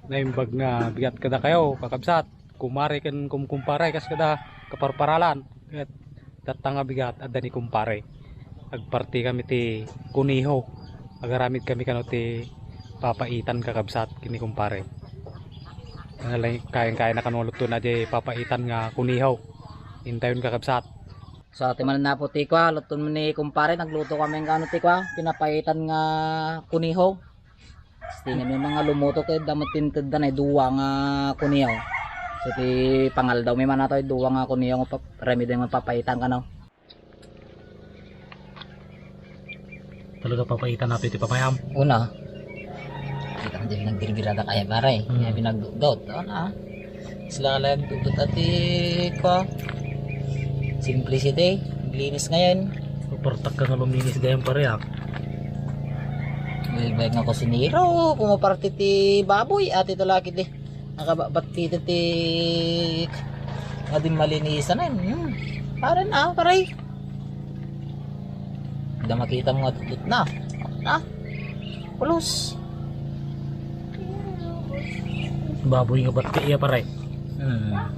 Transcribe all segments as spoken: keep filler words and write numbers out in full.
Naimbag nga bigat kadakayo, kakabsat, kumare ken kumkumpare, kas kada kaparparalan. Ket tatta nga bigat, adda ni kumpare. Agparti kami ti kuniho. Agaramid kami kano ti papaitan, kakabsat, ken ni kumpare. Kayan-kayan na kano lutona diay papaitan nga kuniho. Intayon, kakabsat. So, ti mananap ti kua, luton ni kumpare, nagluto kami nga ano ti kua, pinapaitan nga kuniho. Stingan mi nga lumuto ket damo ti intedda na dua nga kuniho. So, ti pangaldaw mi man atoy dua nga kuniho nga pap-, remedy nga papaitan kano. Talaga papaitan nato iti pamayam. Una. Kita mo din nagbirbirada kaya, pare. Hmm. Kaya pinagdudot. Ano na? Sila nga nagdudot ati ko. Simplicity. Naglinis ngayon. Papartak ka nga luminis gayon, pare, ah. May bayag nga kusinero. Pumaparte ti baboy. Ati talaki di. Nakababat ti, ti, ti nga di malinisan, eh. Hmm. Pare na, pare. Da makita mo nga dutdot na. Na? Pulos. Baboy nga bati iya, pare. Hmm. Hmm.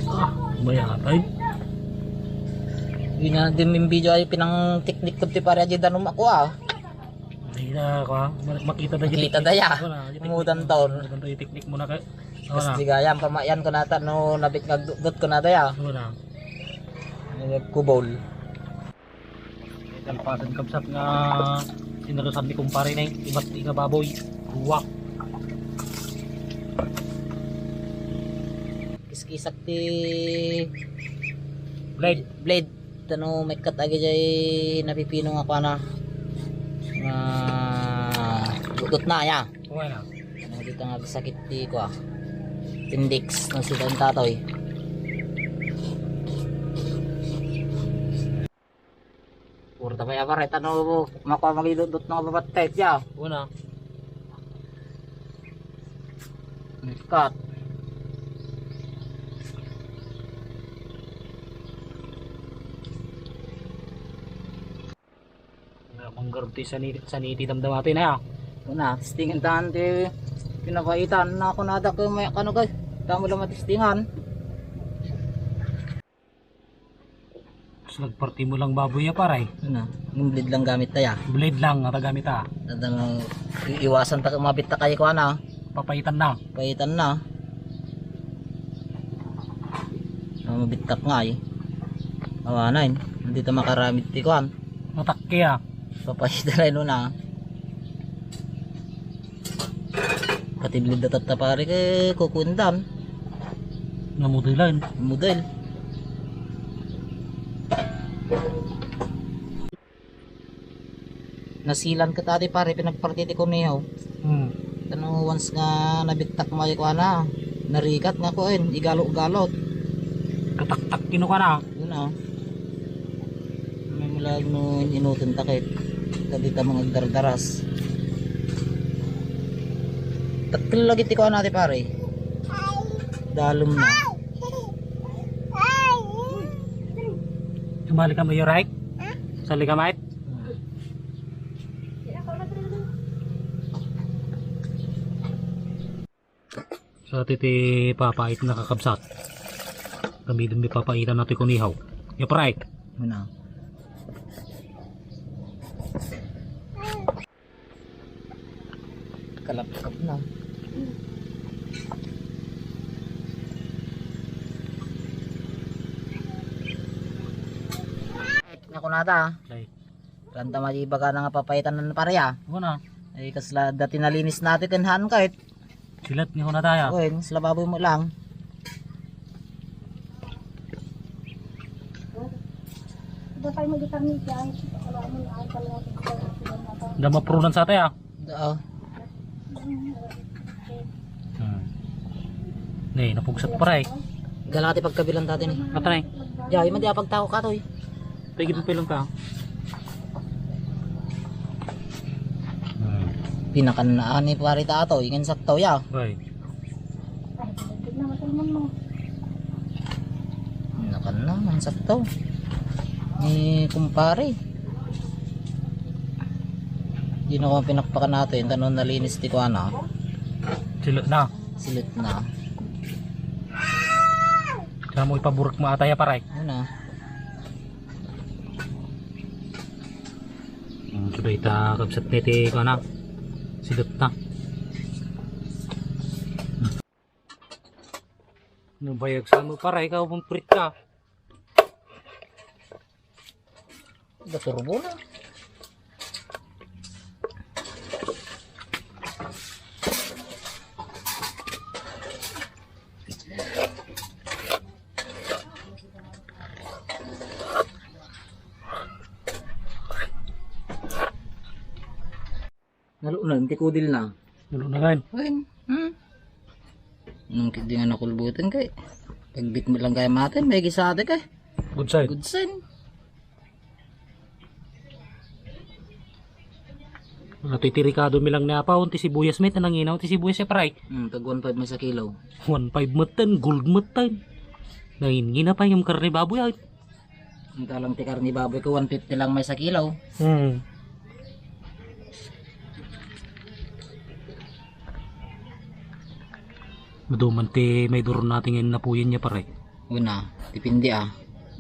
Ah, mayatay. Yun nga, di mo yung video ay pinang-tiknik ko ti pare, aja danum ako, ah. Hindi na ako, ah. Ma-, makita na. Makita daya. Wala, yung technique. Umudan mo. Taon. Umudan tayo, yung technique mo na kay-, wala. Kas di gayam, pamayan ko nata, no, nabit nga dutdot ko nata, ya. Wala. Kubol. Kalpasan kabsat nga sinalusan ni kumpare na yung ibat nga baboy. Buwak. Kiskisak ti blade. Blade. Tano, mekkat agi jay napipino nga kuana. Nga dutdot na, ya. Kuana. Ano dito nga sakit ti kua. Appendix, no, si Don Tatoy. Purta pa ya, pare, tano, makua magidutdot na nga babattet, ya. Una. Cut. Nga manggarud ti saniti, saniti damdama ti na, ya. Una, testingan tahan ti pinapaitan na ako na da ko may kano kay. Damo lang matistingan. Tapos nagparti mo lang baboy ya, pare. Ano? Yung blade lang gamit tayo. Blade lang nga gamit, ah. Tadang i-, iwasan ta kumabit ta kayo ko, ano? Papaitan na. Papaitan na. Ah, mabittak nga, eh. Awanan. Hindi ta makaramit ti kuan. Matakki, ah. Papaitan na yun, ah. Katiblid da tatta, pare, ke kukuendan. Namudilan. Mudel. Nasilan ket adi, pare, pinagparti ti kuneho. Hmm. Kano once nga nabittak mo ay kuana, narigat nga kuen, igalo-galo. Kataktak kino kana. Yun, ah. May mulag no inutin takit. Kadi ta mga agdardaras. Takkel lagi ti kuan ati, pare. Dalom na. Sumali ka mo, you right? Sali ka, mate? So, iti ti papait na, kakabsat. Kami dun may papaitan natin kunihaw. Ya, pare. Ano? Kalapkap na. Ako na ta. Okay. Kanta madi baga na nga papaitan na, pare, ah. Ano na? Ay, kasla dati nalinis natin, ken haan kahit. Silat ni Hona tayo. Oy, kasla baboy mo lang. Ito tayo magitan ni guys. Wala mo na ang pala. Da maprunan sa tayo, ah. Da, ah. Hmm. Nay, napugsat, pare. Gala ti pagkabilan dati ni. Ato, nay. Jay, madi apagtao ka to, eh. Pwede pa lang ka. Hmm. Pinakan na ni pare ta to, ingin sakto ya. Bay. Pinakan na, ang sakto. Ni kumpare. Dina ko pinakpakan natin, tanong nalinis ti kuana. Silot na. Silot na. Kaya mo ipaburek mo ata ya, pare. Ano na? Ang sabay ta kabsat ni ti kuana. Silot na. Ano bayag sa mo, pare? Ikaw, pang prit ka. Gaturbo na. Nalunan ti kudil na. Nalunan. Wen, hmm? Nung kidi nga nakulbutan kay. Pagbit mo lang kay maten, may gisada kay. Good side. Good side. Ano ti tirikado mi lang ni Apaw, ti sibuyas met, nanginaw ti sibuyas ya, pare. Hmm, tag one five may sa kilo. One five met ten, gold met ten. Nangingina pa yung karne baboy, ay. Ang talang ti karne baboy ko, one fifty lang may sa kilo. Hmm. Maduman ti may duron natin ngayon napuyin niya, pare. Una, depende, ah.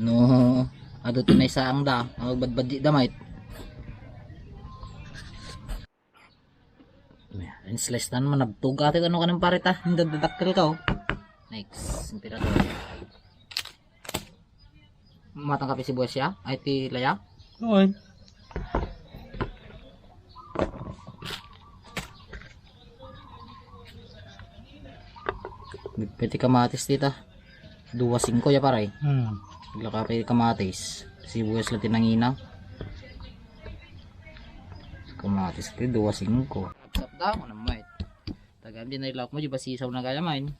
No, adu ti naisaang da, agbadbaddi da, mait. Ayan, slice na naman, nabtog ate, ano ka ng pare ta? Hindi dadakkel ka, oh. Next, emperador. Matang kape sibuyas ya? Ay, ti laya? Noon. Nagpiti kamatis dita. Dua singko ya, pare. Hmm. Wala ka pa kamatis. Sibuyas lang tinangina. Kamatis ko, dua singko. Sapsap daw, ano mo eh. Tagaan din na ilawak mo, di ba sisaw na gaya man?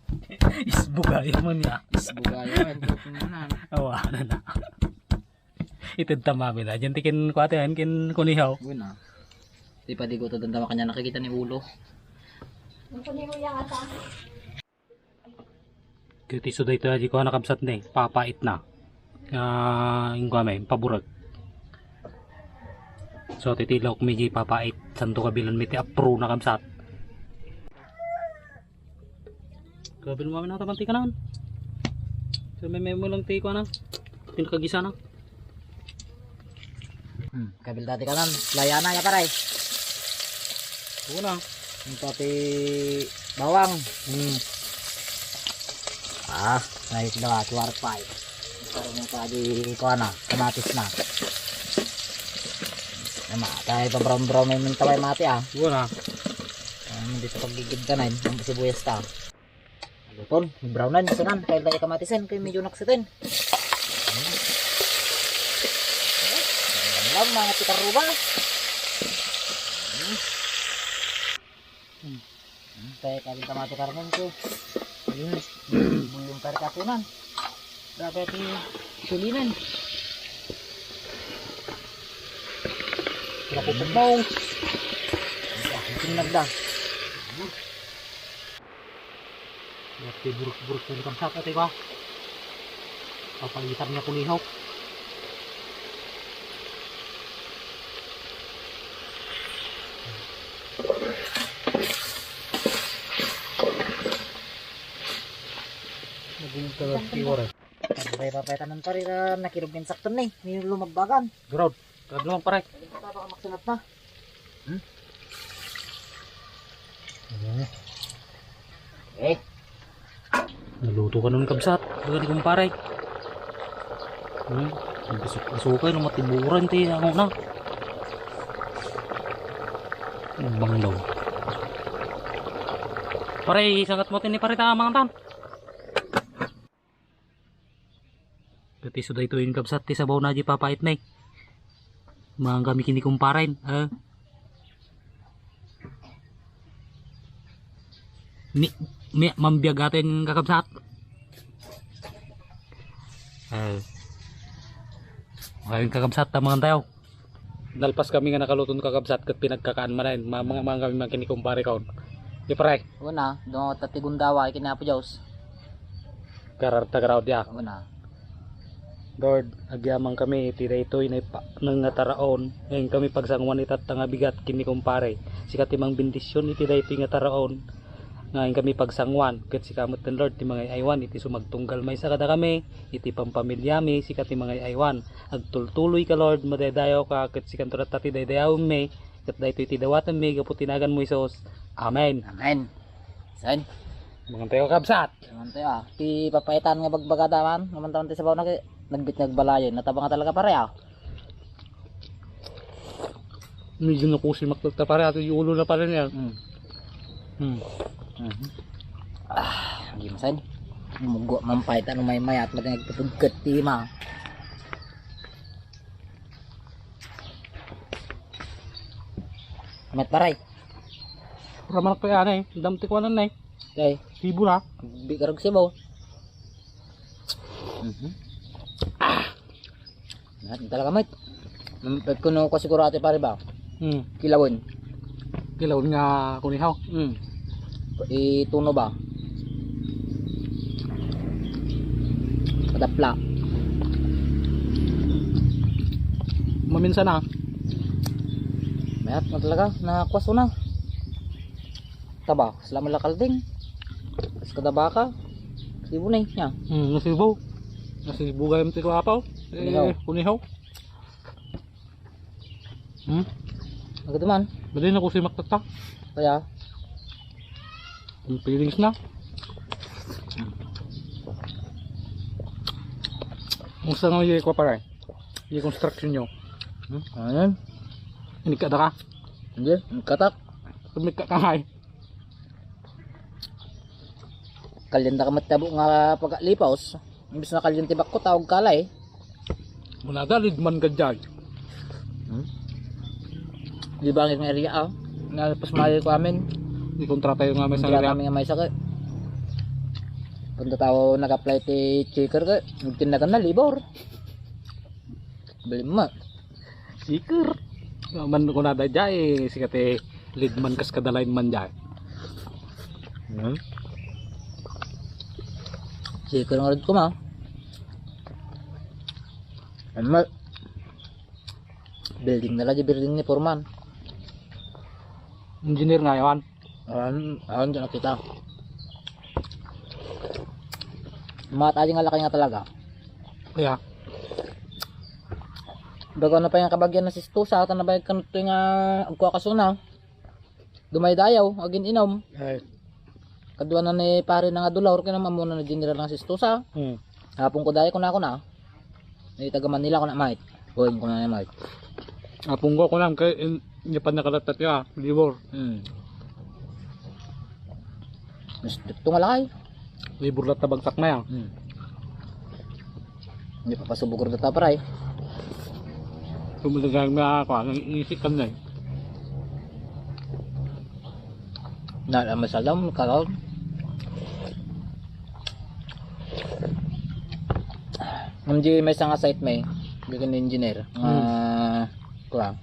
Isbugaya man ya. Isbugaya man, pero kung ano. Awa na na. Ited tamami na. Diyan ti kin kuwate yan, kin kunihaw. Yun ah. Di pa di ko to dandama kanya nakikita ni ulo. Ang kunihaw yan ata. Iti isu daytoy a di ko nakabsat ni, papait na. Ah, ingko amin, paburek. So, titilaw ko medyo papait. Santo kabilan mi ti apro na kabsat. Kabil mo amin nataman ti kanan. So, may memo lang ti ko na. Pinakagisa na. Hmm, kabil dati kanan. Layana ya, pare. Una. Ang pati bawang. Hmm. Ah, nahit na, suwarpay. Parang yung padi ko na, kamatis na. Nama, tayo pa brown brown may mintaway mati ah. Una. Ang dito paggigid ka na yun, ang sibuyas ta. Luton, brown na, sunan, kaya tayo kamatisan, kaya medyo naksitin. Alam, mga tikaruba. Hmm. Hmm. Hmm, kaya kami kamati karnen ko. Ayun, bulong karkatunan. Grabe ati sulinan. Grabe pagbaw. Ang nagda. Yati buruk-buruk na ni kabsat, ate ba? Papalitan niya kunihaw. Naging ka tiwara. Pare, papayatan ng pare na nakirog ng sakto ni. May lumagbagan. Ground. Grabe naman, pare. Tama ka, maksinat na. Hmm? Eh. Naluto ka nun, kabsat. Baga ni kumpare. Hmm? Ang bisok-bisokay, no, matiburan, ti, ano na. Ang banglaw. Pare, isangat mo, tini, pare, ta, mga tan. Ket isu daytoy, kabsat, ti sabaw na di papait na eh. Mangan kami ken ni kumparen, ah. Ni, mi, mambiag atin kakabsat. Ah. Ayun kakabsat, tamangan tayo. Nalpas kami nga nakaluton kakabsat ket pinagkakaan manen. Ma-, mga, mga kami man ken ni kumpare kaon. Di pare? Una, do tati gundawa, ikin ni Apo Dios. Karar ta garaw dia. Una. Lord, agyamankami iti daytoy naipa-, nga taraon, nga inkami pagsanguan itatta nga bigat ken ni kumpare. Sika ti mangbendisyon iti daytoy nga taraon, nga inkami pagsanguan, ket sika metten, Lord, ti mangay-aywan iti sumagtunggal maysa kadakami, iti pampamilyami, sika ti mangay-aywan. Agtultuloyka, Lord, madaydayaw ka, ket sikanto latta ti daydayawenmi, ket daytoy ti dawatenmi gapu ti naganmo, Jesus. Amen. Amen. Sen? Mangan tayo, kabsat. Mangan tayo, ah. Ti papaitan nga bagbagada man, naman taman ti sabaw na kay nagbit nagbalayen. Natabang nga talaga, pare, ah. Medyo nakusimak ta, pare, ato yung ulo na pala niya. Hmm. Hmm. Mhm. Ah, ang gimsan. Mugo man paitan, may mayat, ba't nagpupugkat ti ima? Met, pare. Pura manok kaya na eh. Dam ti kuwanan na eh. Okay. Sibo na. Bigarag sibo. Mhm. Ah! Lahat talaga, mate. Kuno ko siguro ate, pare, ba? Hmm. Kilawin. Kilawin nga kunihaw. Hmm. Ituno ba? Padapla. Maminsan na. Mayat na talaga. Nakakwaso na. Taba, sila man lakalding. Kas kada baka. Sibo na eh, nya. Hmm, nasibo. Nasibo gayam ti kuapaw. Eh, kunihaw. Kunihaw. Hmm? Agad man. Bali na ko si Makta. Kaya? Ang feelings na. Kung saan ang iya ko pare? Iya construction nyo. Hmm? Ayan. Hindi ka daka? Hindi, hindi katak. Tumigka ka nga eh. Kalyan da ka matabo nga pagalipaos. Imbis na kalyan ti bakko, tawag ka la eh. Muna da, lead man ka dyan. Hmm? Di ba ang area ah? Nalpas mayo ko amin. Di kontrata yung nga may sa Kontrata area. Kami nga may saka. Punta tao nag-apply ti checker ka. Nagtinagan na, labor. Bali mo. Checker. Man ko na da dyan eh. Sikat eh. Lead man kas kada line man dyan. Hmm? Checker nga rin ko ma. Ano ma? Building na lagi, building ni Foreman. Engineer nga yawan. Awan, awan dyan nakita. Mga tayo nga laki nga talaga. Kaya? Bago na pa yung kabagyan na sistusa, ata na ba yung kanito nga agkuha kasuna? Dumaydayaw, agin inom. Ay. Kadua na ni pare na nga dolor, kinamamuna na general nga sistusa. Hmm. Hapon ko dayo, kuna, kuna. Ni taga Manila ko na, Mike. Kuwan ko na, Mike. Apong ko, kunam, kay in-, niya pa nakalatat ya, libor. Hmm. Mas dito nga lakay. Libor lang tabagtak na yan. Hmm. Hindi pa pasubog ko data, pare. Tumulagang na ako, ang isip ka na eh. Na, ang masalam, kalaw. Hindi may nga site may, bikin engineer. Nga, Hmm. kuwan.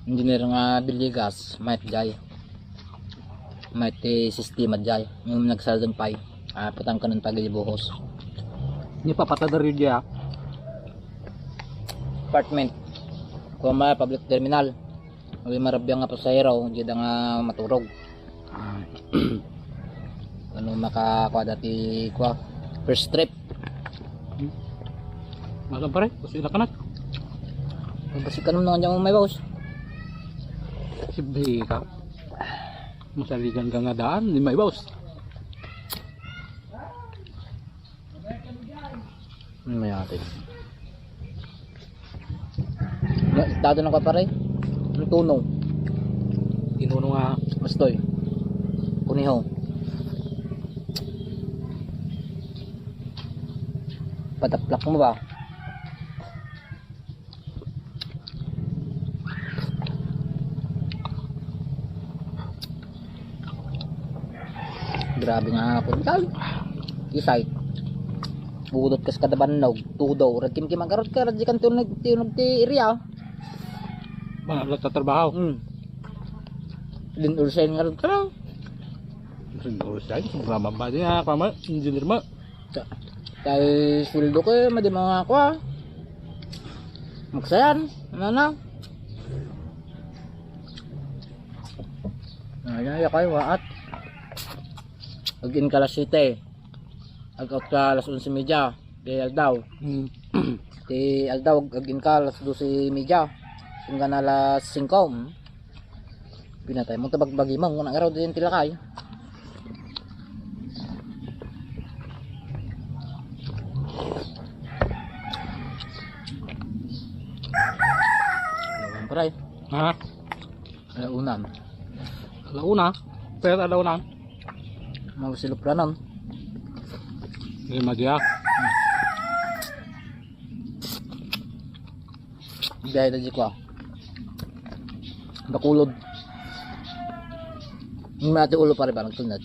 Engineer nga Biligas, Mike Jai. May ti sistema jay. Yung nagsaldon pay. Ah, patang ka ng tagilibuhos. Ni papata da rin diya. Apartment. Kuma public terminal. Ang marabya nga pasahero, di da nga maturog. Ah. Ano makakuha dati kuha? First trip. Malam pare, gusto ila kanak. Pagkasi ka naman nga may boss. Sibli ka. Masaligan ka nga daan, di may boss. Ano may atin? Na, dado na ka pare. Ang tuno. Tinuno nga. Bastoy. Kuniho. Pataplak mo ba? Grabe nga ako. Ikaw, isay. Budot kas kada bannog, tudo. Ragkim-kim agarot ka, radjikan tunog, tunog ti area. Ba, nagtatrabaho. Hmm. Din urusan nga rin ka. Din urusan, sobrang mabadi nga, kama, engineer mo. Sa- Kay sweldo ko, eh, madi mga kwa. Magsayan, ano na? Ayan, ayan, kay waat. Ag-in ka alas siyete. Ag-out ka alas onse medya. Di aldaw. Hmm. Di aldaw, ag-in ka alas dose medya. Hanggang alas singko. Hmm. Pinatay mo, tabagbagi mo, kung nagaraw din tilakay. Ewan, pre. Ha? Alaunan. Alauna? Pero alauna? Mga silupranan. Hindi, madya. Biyahe na di ko, ah. Bakulod. Yung mga ate ulo pa rin ba, nagtunad.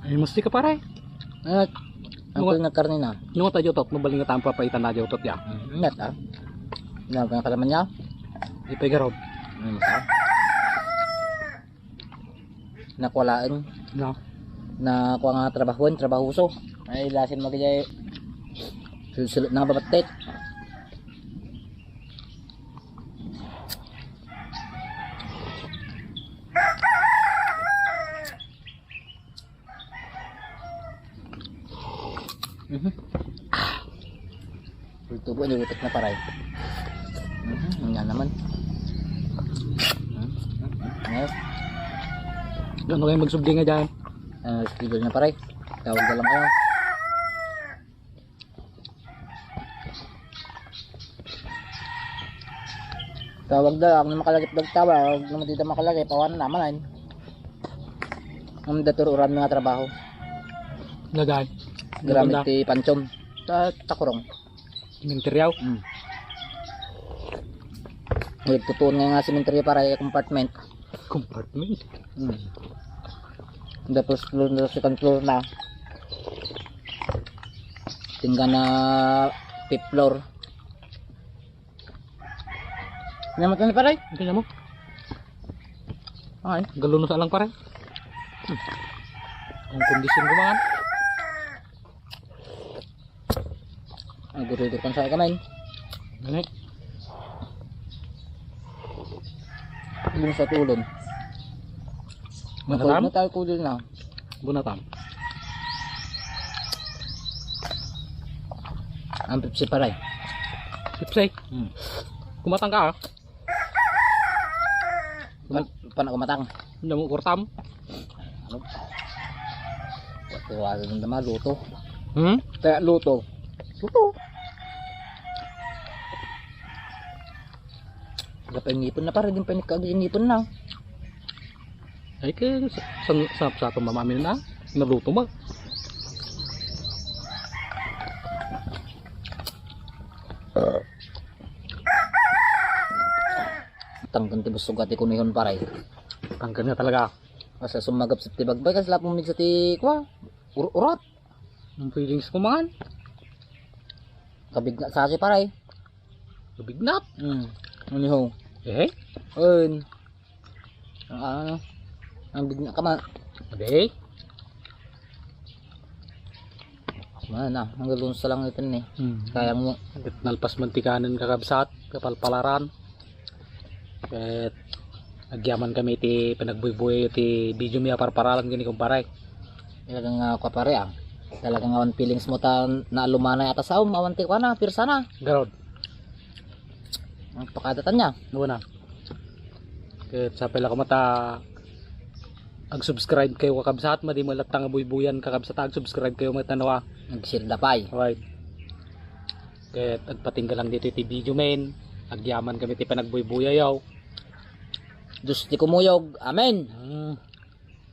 Ay, musti ka, pare. At, ang Lunga- kulay na karne na. Lunga tayo, tot. Mabaling na tayo, papaitan na tayo, tot, ya. Mm, ingat, ah. Yan, ang kalaman niya. Ipay garod. Mm, ah. Nakuha laeng. No. Nakuha nga trabahoan, trabahoso. Ay, lasin mo kaya. Sul-, sul-, nakababattit. Mhm. Tubo, nilutok na, pare. Mhm, nga naman. Mhm, mhm, mhm. Ayos. Ano kayo magsubli nga dyan? Ah, schedule na, pare. Tawag na lang kayo. Tawag da, ang makalagip dagtawa, ang naman dito makalagip, awan naman ay. Ang datur uran nga trabaho. Lagay. Gamit Lagay. Ti Panchon. Ta takurong. Sementeryo? Hmm. Nagtutuon nga nga sementeryo para ay compartment. Compartment? Hmm. The first floor na, second floor na. Tingga na fifth floor. Namatay na, pare? Tingnan mo. Ay. Galunos alang, pare. Hmm. Ang kondisyon ko, man. Ay, guri-guri kan sa kamay. Gani. Yung sa tulon. Mataram? Matulog na tayo, kudil na. Bunatan. Ang Pepsi, pare. Pepsi? Hmm. Kumatang ka, ah. Pan-, pana kumatang. Damo kurtam. Ano? Patuwagan ng dama, luto. Hmm? Kaya luto. Luto. Wala pa yung ngipon na, pare, di pa yung ngipon na. Ay, kaya sa, sa, sa, sa pamamamin na, naluto mo. Tangken ti busog ati kunihon, pare. Tangken na talaga. Basta sumagap sa ti bagbay, kasi lapong migsa ti, kwa, ur-, urat. Ang feelings ko, man. Kabig na sa si, pare. Kabignat? Hmm. Ano ho? Eh? Un. Ang ano? Ang bigna ka, man. Abi? Mana na, ang galunsa lang ito ni. Hmm. Kaya mo. Nalpas man ti kanen, kakabsat, kapalpalaran. Ket agyaman kami ti panagbuybuyayo ti video mi a parparalan ken ni kumpare. Talagang, ah, kumpare, ah. Talagang awan feelings mo ta naalumanay ata saom, awan ti kuana, pirsa na. Garod. Ang pakadatan niya. Nuwa na. Ket sapay la koma ta ag-subscribe kayo, kakabsat, madi mo latta nga buybuyan, kakabsat, ag-subscribe kayo met, ano, ah. Nagsilda pay. Right. Ket agpatingga lang dito ti video, men. Agyaman kami ti panagbuybuyayo. Diyos ti kumuyog. Amen. Hmm.